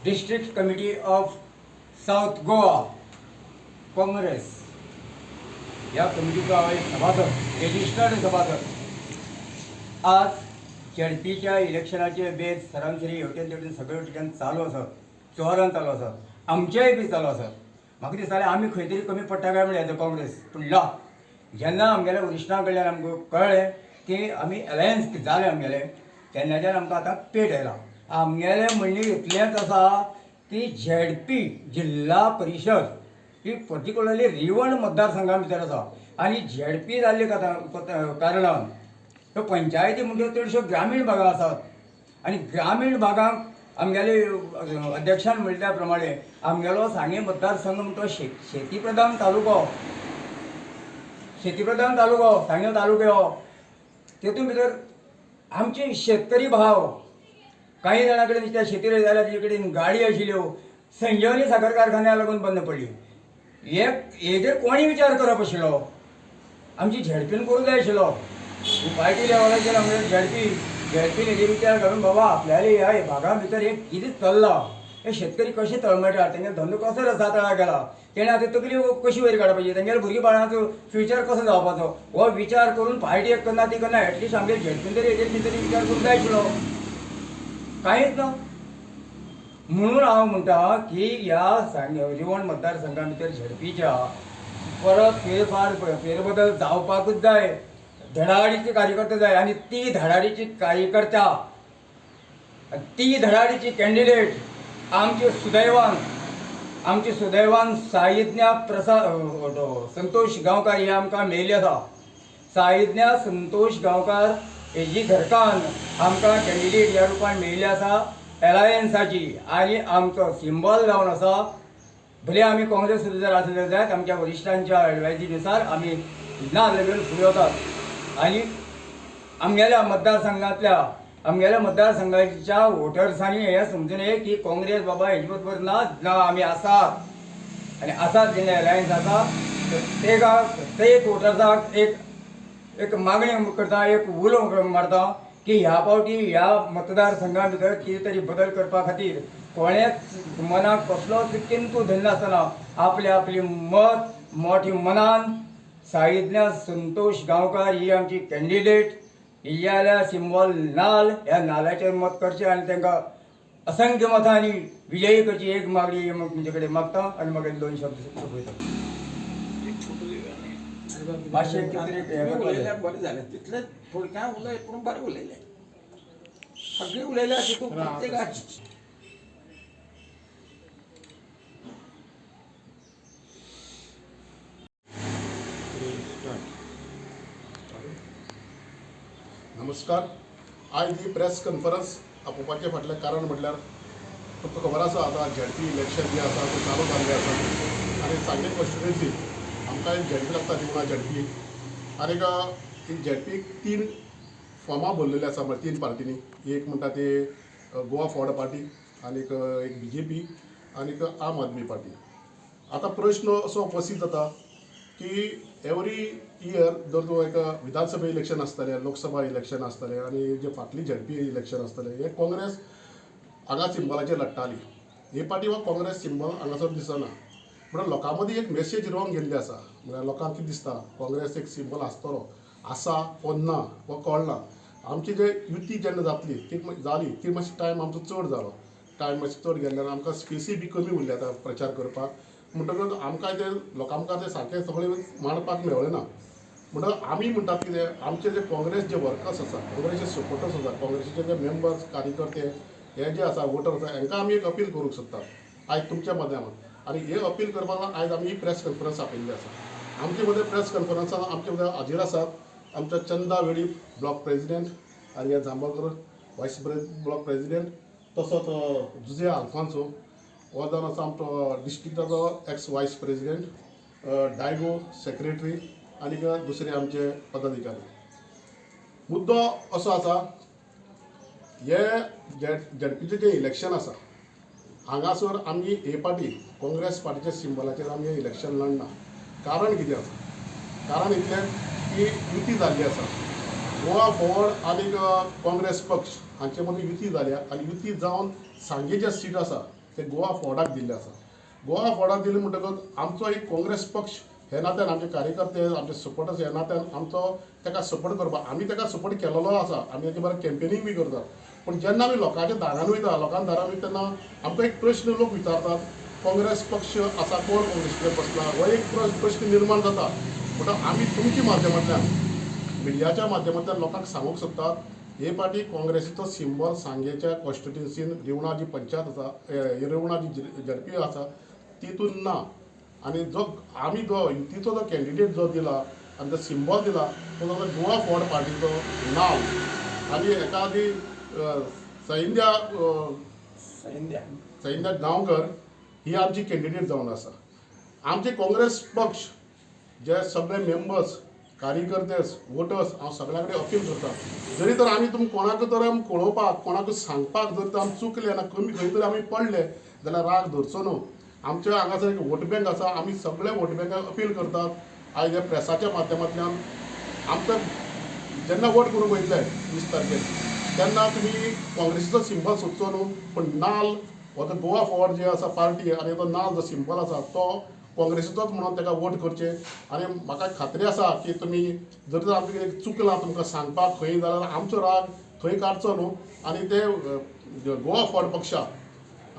District Committee of South Goa Congress ह्या कमिटीचो हांव एक सभासद, रेजिस्टर्ड सभासद. आज झेडपीच्या इलेक्शनाचे बेज सरासरी हेवटेन तेवटेन सगळे ठिकाण चालू आसात, जोरान चालू आसात, आमचेय बी चालू आसात. म्हाका दिसतालें आमी खंय तरी कमी पडटा काय म्हणलें एज अ काँग्रेस, पूण ना. जेन्ना आमगेल्या वरिश्ठां कडल्यान आमकां कळ्ळें की आमी अलायन्स जालें आमगेलें, तेन्नाच्यान आमकां आतां पेट आयला. आमगेलें म्हणणें इतलेंच आसा की झेडपी जिल्हा परिशद ही पर्टिक्युलरली रिवण मतदारसंघा भितर आसा आनी झेडपी जाल्ले कारणान ह्यो पंचायती म्हणटा चडश्यो ग्रामीण भागां आसात आनी ग्रामीण भागांक आमगेले अध्यक्षान म्हणल्या त्या प्रमाणे आमगेलो सांगें मतदारसंघ म्हणटा तो शेती प्रधान तालुको, शेती प्रधान तालुको सांगें तालुको हो. तेतून भितर आमचे शेतकरी भाव काही जाणां कडेन त्या शेती जाल्यार तेजे कडेन गाडी आशिल्ल्यो, संजीवनी साखर कारखान्याक लागून बंद पडली. हे हेजेर कोणी विचार करप आशिल्लो? आमची झेडपीन करूंक जाय आशिल्लो. पार्टी लेवलाचेर आमगे झेडपीन हेजेर विचार घालून बाबा आपल्याले ह्या भागा भितर हें कितें चल्लां, हे शेतकरी कशे तळमळटात, तेंगे धंदो कसो रसातळा गेला, तेणें आतां तकली कशी वयर काडपाची, तेंगेले भुरगीं बाळांचो फ्युचर कसो जावपाचो, हो विचार करून पार्टी एक करना ती करना, एटलिस्ट आमगे झेडपीन तरी हेजेर कितें तरी विचार करूंक जाय आशिल्लो. कांयच ना. म्हणून हांव म्हणटा की ह्या सांग रिवण मतदारसंघा भितर झेडपीच्या परत फेरफार फेरबदल जावपाकूच जाय. धडाडीचे कार्यकर्ते जाय आनी ती धडाडीची कार्यकर्ता, ती धडाडीची कॅन्डिडेट आमचे सुदैवान साईज्ञा प्रसाद संतोष गांवकार ही आमकां मेळिल्ली आसा. साईज्ञा संतोष गांवकार हेजी घरकान्न आमकां कॅन्डिडेट ह्या रुपान मेळिल्ली आसा एलायन्साची आनी आमचो सिंबॉल जावन आसा. भले आमी काँग्रेस सुद्दां जर आसले जायत, आमच्या वरिश्ठांच्या एडवायजीनुसार आमी नाल्ल घेवन फुडें वतात आनी आमगेल्या मतदारसंघाच्या वोटर्सांनी हें समजून ये की काँग्रेस बाबा हेजे बरोबर ना ना, आमी आसात आनी आसात. जेन्ना एलायन्स आसा तर ते प्रत्येक वोटर्साक एक एक मागणी करता, एक उलो मारता की ह्या फावटी ह्या मतदारसंघा भितर कितें तरी बदल करपा खातीर कोणेच मनाक कसलोच किंतू धरनासतना आपले आपली मत मोठे मनान साईज्ञा संतोष गांवकार ही आमची कॅन्डिडेट, ही जाल्यार सिंबॉल नाल, ह्या नालाचेर मत करचें आनी तांकां असंख्य मतांनी विजयी करची एक मागणी तुमचे कडेन मागता आनी मागीर दोन शब्द सोंपयता. मातशें कितें तरी हें तुमी करपाक जाय. उलयल्यार बरें जालें. तितलें थोडक्यान उलय, पूण बरें उलयलें. सगळीं उलयल्या तितून प्रत्येकाक नमस्कार. आयज ही प्रेस कॉन्फरन्स आपोवपाचें फाटलें कारण म्हटल्यार तुमकां खबर आसा, आतां झेडपी इलेक्शन जें आसा तें चालू जाल्लें आसा आनी सांगें कॉन्स्टिट्युएन्सी आमकां एक झेडपी लागता, रिवणा झेडपी. आनीक ही झेडपीक तीन फॉर्मां भरलेलीं आसा, म्हळ्यार तीन पार्टींनी. एक म्हणटा ती गोवा फॉरवर्ड पार्टी, आनीक एक बीजेपी, आनीक आम आदमी पार्टी. आतां प्रश्न असो उपस्थीत जाता की एवरी इयर जर तूं एक विधानसभा इलेक्शन आसतलें, लोकसभा इलेक्शन आसतलें आनी जे फाटली झेडपी इलेक्शन आसतलें, हे काँग्रेस हांगा सिंबलाचेर लडटाली. हे पाटी हो काँग्रेस सिंबल हांगासर दिसना. म्हणल्यार लोकां मदीं एक मेसेज रॉंग गेल्ली आसा. म्हळ्यार लोकांक कितें दिसता, काँग्रेस एक सिंबल आसतलो, आसा वो ना वो कळना. आमची जे युती जेन्ना जातली ती जाली ती मातशी टायम आमचो चड जालो. टायम मातसो चड गेल्ल्यान आमकां स्पेसी बी कमी उरली आतां प्रचार करपाक. म्हणटकच आमकां ते लोकां मुखार ते सारकें सगळें मांडपाक मेळ्ळें ना. म्हणटकच आमी म्हणटात कितें, आमचे जे काँग्रेस जे वर्कर्स आसा, काँग्रेसचे सपोर्टर्स आसा, काँग्रेसीचे जे मेंबर्स, कार्यकर्ते हे जे आसा, वोटर आसा, हांकां आमी एक अपील करूंक सोदतात आयज तुमच्या माध्यमात. आनी हे अपील करपाक लागून आयज आमी ही प्रेस कॉन्फरन्स आपयल्ली आसा. आमचे मदें प्रेस कॉन्फरन्सान आमचे मदें हाजीर आसात आमचो Chanda Velip block president, Arya Jambavkar vice block president, तसोच जुजे आल्फान्सो हो जावन आसा आमचो डिस्ट्रिक्टाचो ex vice president, Diogo secretary, आनीक दुसरे आमचे पदाधिकारी. मुद्दो असो आसा, हे झेडपीचें जें इलेक्शन आसा हांगासर आमी हे पार्टी काँग्रेस पार्टीच्या सिंबलाचेर आमी हें इलेक्शन लडना. कारण कितें आसा? कारण इतलें की युती जाल्ली आसा, गोवा फॉरवर्ड आनी काँग्रेस पक्ष हांचे मदीं युती जाल्या आनी युती जावन सांगें जे सीट आसा ते गोवा फॉरवर्डाक दिल्ले आसा. गोवा फॉरवर्डाक दिले म्हणटकच आमचो एक काँग्रेस पक्ष हे नात्यान आमचे कार्यकर्ते आमचे सपोर्टर्स ह्या नात्यान आमचो ताका सपोर्ट करपाक आमी ताका सपोर्ट केलेलो आसा. आमी ताचे बरें कॅम्पेनींग बी करतात. पूण जेन्ना आमी लोकांच्या दारान वयता, लोकांच्या दारान वयता तेन्ना आमकां एक प्रश्न लोक विचारतात, काँग्रेस पक्ष आसा कोण काँग्रेसीकडेन बसला, हो एक प्रश्न निर्माण जाता. म्हणटा आमी तुमच्या माध्यमांतल्यान मिडियाच्या माध्यमांतल्यान लोकांक सांगूंक सोदतात, हे पाटी काँग्रेसीचो सिंबॉल सांगेच्या कॉन्स्टिट्युन्सीन रिवणा जी पंचायत आसा, रिवणा जी झडपी आसा तितून ना. आनी जो आमी जो युतीचो जो कॅन्डिडेट जो दिला आनी जो सिंबॉल दिला तो जालो गोवा फॉरवर्ड पार्टीचो नांव आनी एकादी सैंद्या सैंद्या गांवकर ही आमची कॅन्डिडेट जावन आसा. आमचे काँग्रेस पक्ष जे सगळे मेंबर्स, कार्यकर्ते, वोटर्स हांव सगळ्या कडेन अपील करता, जरी तर आमी तुमकां कोणाक तर आमी कळोवपाक कोणाक सांगपाक जर तर आमी चुकले ना, कमी खंय तरी आमी पडले जाल्यार राग धरचो न्हू. आमच्या हांगासर एक वोट बँक आसा, आमी सगळे वोट बँकाक अपील करतात आयज ह्या प्रेसाच्या माध्यमांतल्यान. आमकां जेन्ना वोट करूंक वयतले 20 तारखेर तेन्ना तुमी काँग्रेसीचो सिंबल सोदचो न्हू, पूण नाल हो जो गोवा फॉरवर्ड जे आसा पार्टी आनी तो नाल जो सिंबल आसा तो काँग्रेसीचोच म्हणून ताका वोट करचे. आनी म्हाका खात्री आसा की तुमी जर तर आमचें कितें चुकलां तुमकां सांगपाक खंय जाल्यार आमचो राग थंय काडचो न्हू आनी ते गोवा फॉरवर्ड पक्षाक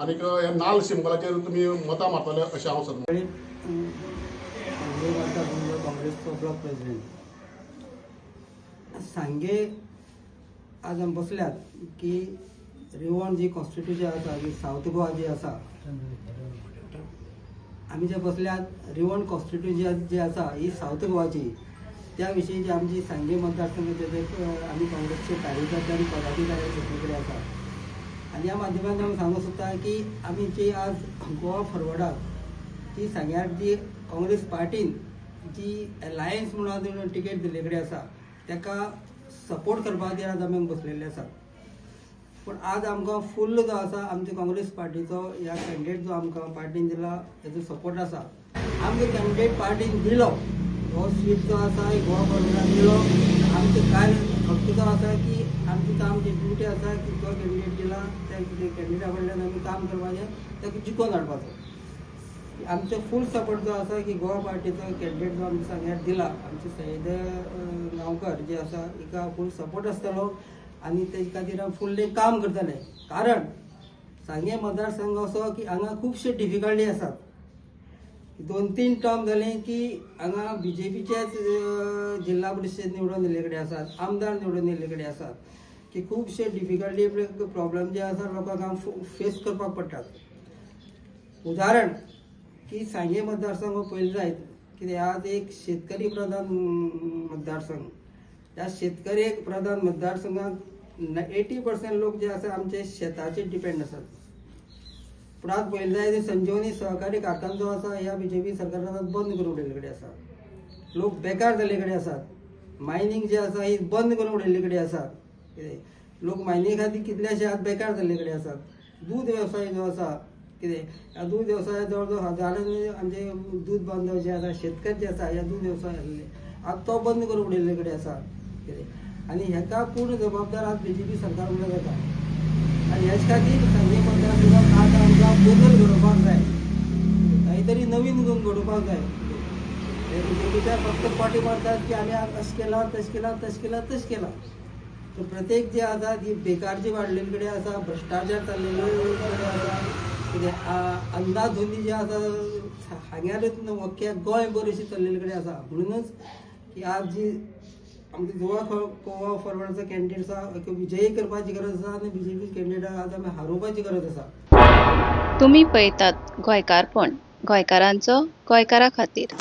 आनीक ह्या नाल सिंबलाचेर तुमी मतां मारतले अशें हांव सोदता. काँग्रेसचो ब्लॉक प्रेसिडेंट सांगे आज आमी बसल्यात की रिवण जी कॉन्स्टिट्युशन आसा, जी सावथ गोवा जी आसा, आमी जे बसल्यात रिवण कॉन्स्टिट्युशन जी आसा ही सावथ गोवाची, त्या विशीं जी आमची सांगे मतदारसंघाचे आमी काँग्रेसचे कार्यकर्ते आनी पदाधिकारी बसले कडेन आसा. आनी ह्या माध्यमांतल्यान आमी सांगूंक सोदता की आमी जी आज गोवा फॉरवर्डाक जी सांग्यार जी काँग्रेस पार्टीन जी अलायन्स म्हणून टिकेट दिल्ले कडेन आसा ताका सपोर्ट करपा खातीर आज आमी बसलेले आसात. पूण आज आमकां फुल्ल जो आसा आमच्या काँग्रेस पार्टीचो ह्या कॅन्डिडेट जो आमकां पार्टीन दिला तेजो सपोर्ट आसा. आमकां कॅन्डिडेट पार्टीन दिलो हो सीट जो आसा गोवा फॉरवर्डान दिलो. आमचें कार्य फक्त जो आसा की आमची काम ड्युटी आसा की जो कॅन्डिडेट दिला त्या कॅन्डिडेटा कडल्यान आमी काम करपाचें, ताका जिखोवन हाडपाचो. आमचो फूल सपोर्ट जो आसा की गोवा पार्टीचो कॅन्डिडेट जो आमच्या सांग्यार दिला आमचे सैद गांवकर जे आसा हिका फूल सपोर्ट आसतलो आनी तेजे खातीर आमी फुल्ली काम करतले. कारण सांगें मतदारसंघ असो की हांगा खुबशे डिफिकल्टी आसात. 2-3 टर्म जाले की हांगा बीजेपीचेच जिल्हा परिशद निवडून दिल्ले कडेन आसात, आमदार निवडून दिल्ले कडेन आसात की खुबशे डिफिकल्टी प्रॉब्लम जे आसा लोकांक फेस करपाक पडटात. उदाहरण की सांगें मतदारसंघ पळयलें जायत कित्याक आज एक शेतकरी प्रधान मतदारसंघ, ह्या शेतकरी प्रधान मतदारसंघात 80% लोक जे आसा आमचे शेताचेर डिपेंड आसात. पूण आज पळयलें जायत संजीवनी सहकारी कारखानो जो आसा ह्या बीजेपी सरकारान बंद करून उडयल्ले कडेन आसा, लोक बेकार जाल्ले कडेन आसात, मायनींग जे आसा ही बंद करून उडयल्ले कडेन आसा, कितें लोक मायनिंग खातीर कितलेशे आज बेकार जाल्ले कडेन आसात. दूद वेवसाय जो आसा कितें ह्या दूद वेवसाया जवळ जवळ हजारांनी आमचे दूद बांधव जे आसा शेतकरी जे आसा ह्या दूद वेवसाय आसले आज तो बंद करून उडयल्ले कडेन आसा कितें. आनी हेका पूर्ण जबाबदार आज बीजेपी सरकार म्हणल्यार जाता. आनी हेच खातीर सांगें मतदारसंघात आज आमकां बदल घडोवपाक जाय, कांय तरी नवीन घडोवपाक जाय. बीजेपीच्या फक्त पाटी मारतात की आमी आज अशें केलां तशें केलां तशें केलां तशें केलां. तर प्रत्येक जे आसा ती बेकार जी वाडलेले कडेन आसा, भ्रश्टाचार चल्लेले कडेन आसा, कितें अंदाधुंदी जे आसा हांगारच न्हू अख्ख्या गोंयभर अशी चल्लेले कडेन आसा. म्हणूनच की आज जी आमची गोवा फॉरवर्डाचो कॅन्डिडेट आसा विजयी करपाची गरज आसा आनी बीजेपी कॅन्डिडेटाक आज आमी हारोवपाची गरज आसा. तुमी पळयतात गोंयकारपण, गोंयकारांचो गोंयकारा खातीर.